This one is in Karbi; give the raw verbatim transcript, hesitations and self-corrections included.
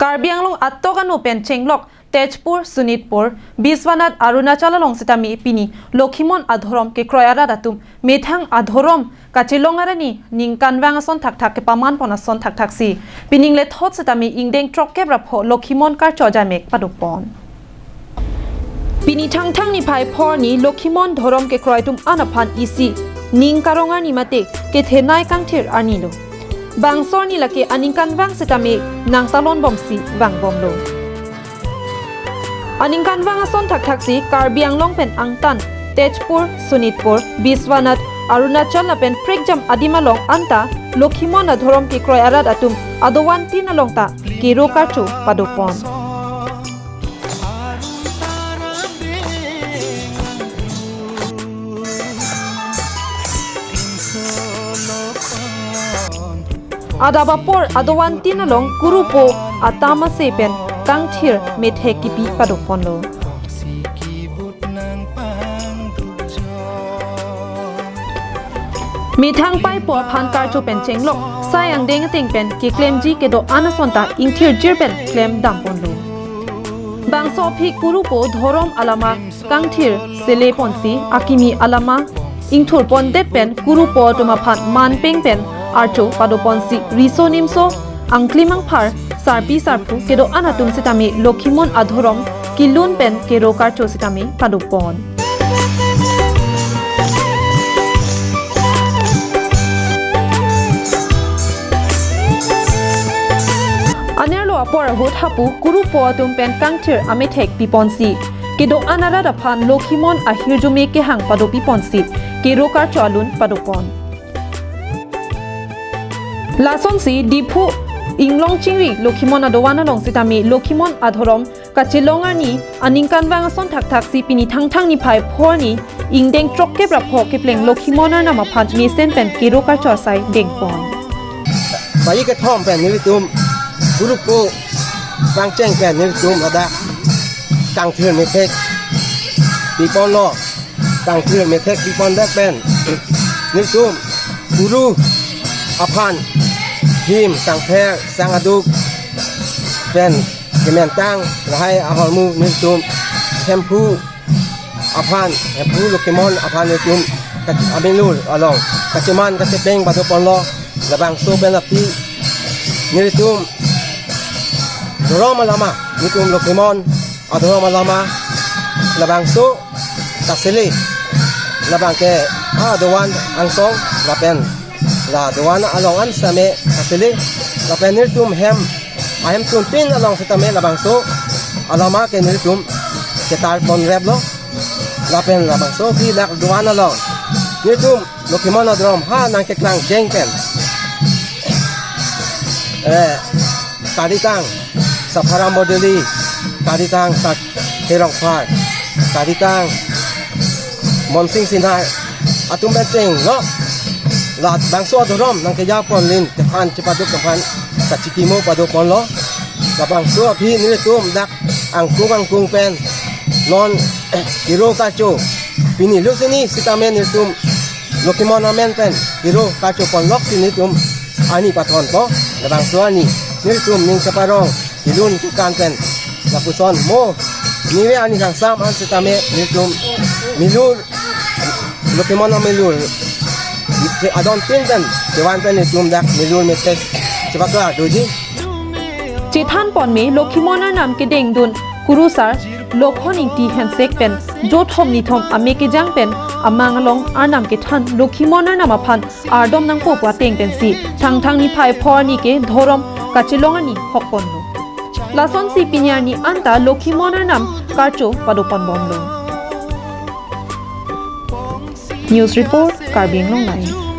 Karbi Anglong atok ano pen chenglok Tezpur, Sonitpur, Biswanath, Arunachal along sitame pini Lokhimon adhorom kekroi arat atum methang adhorom kachelong arni ningkanvang ason thakthak kepaman pon ason thakthak si pining lethot sitame ingdeng throkkep ra pho Lokhimon karcho ajamek padopon. Pini Thangthang niphai pho arni Lokhimon dhorom kekroi atum an aphan isi ning karong arni mate kethenei kangthir arni lo. Bangso arni lake aningkanvang sitame nangtalon bomsi vangbomlo. Aningkanvang ason thakthak si Karbi Anglong pen angtan Tezpur, Sonitpur, Biswanath, Arunachal lapen prekjam adim along anta Lokhimon adhorom kekroi arat atum adovan tin along ta kero karcho padopon. Adap apor adovan tin along kurupo atam ase pen kangthir methek kipi padoponlo. Methang paipo aphan karcho pen chenglok sai angdeng ateng pen keklemji kedo-an ason ta ingthirjir pen klemdamponlo. Bangso aphi kurupo dhorom alama kangthir sele ponsi akimi alama ingthur pondet pen kurupo atum aphan manpeng pen archo padoponsi riso nimso angklim angphar sarpi sarpo kedo-an atum sitame Lokhimon adhorom kelun pen kero karcho sitame padopon. Anerlo apor ahut hapu kurupo atum pen kangthir amethek piponsi kedo-an arat aphan Lokhimon ahirjume kehang padopiponsi kero karcho alun padopon. Lasonsi Diphu Inglong Chingri Lokhimon adovan along sitame Lokhimon adhorom kachelong arni aningkanvang ason thakthak si pini Thangthang niphai pho arni ingdeng throkkep ra pho kepleng Lokhimon arnam aphan mesen pen kero karcho asai dengpon. Bayi kethom pen nelitum kurupo pangcheng pen nelitum ladak kangthir methek piponlo. Kangthir methek pipondet pen nelitum kuru aphan him sangpher sangaduk pen kementang lahai ahormu nelitum Hemphu aphan, Hemphu Lokhimon aphan nelitum kat-, amilur along kacheman kachepeng padoponlo. Labangso pen aphi nelitum dhorom alama, nelitum Lokhimon adhorom alama labangso kasele, labang ke adovan angsong lapen la dovan along an same kasele lapen nelitum hem ahemtun tin along sitame labangso alama ke nelitum ketar ponreplo. Lapen labangso aphi dak dovan along nelitum Lokhimon adhorom ha nangkeklang jeng pen, eh, Karitang Sapharam Bordoli, Karitang Sak Herongphar, Karitang Monsing Sinha atum pen chenglo. Labangso adhorom nangkeja ponlin kephan chepaduk kephan kachikimo padoponlo. Labangso aphi nelitum dak angkung angkung pen non kero karcho pini lusini sitame nelitum Lokhimon amen pen kero karcho ponlok si nelitum arni pathonpo. Labangso arni nelitum ning kaparong kelun kekan pen lapuson mo nive arni kangsam an sitame nelitum milur Lokhimon amilur adon tin pen kevan pen nelitum dak milur methek chepaklar doji. Chethan ponme Lokhimon arnam kedengdun kurusar Lokhon Ingti Hensek pen jothom nithom ame kejang pen amang along arnam kethan Lokhimon arnam aphan ardom nangpo pu ateng pensi Thangthang niphai pho arni ke dhorom kachelong arni hokponlo. Lasonsi pini arni anta Lokhimon arnam karcho padoponbomlo. News report, Karbi Anglong Live.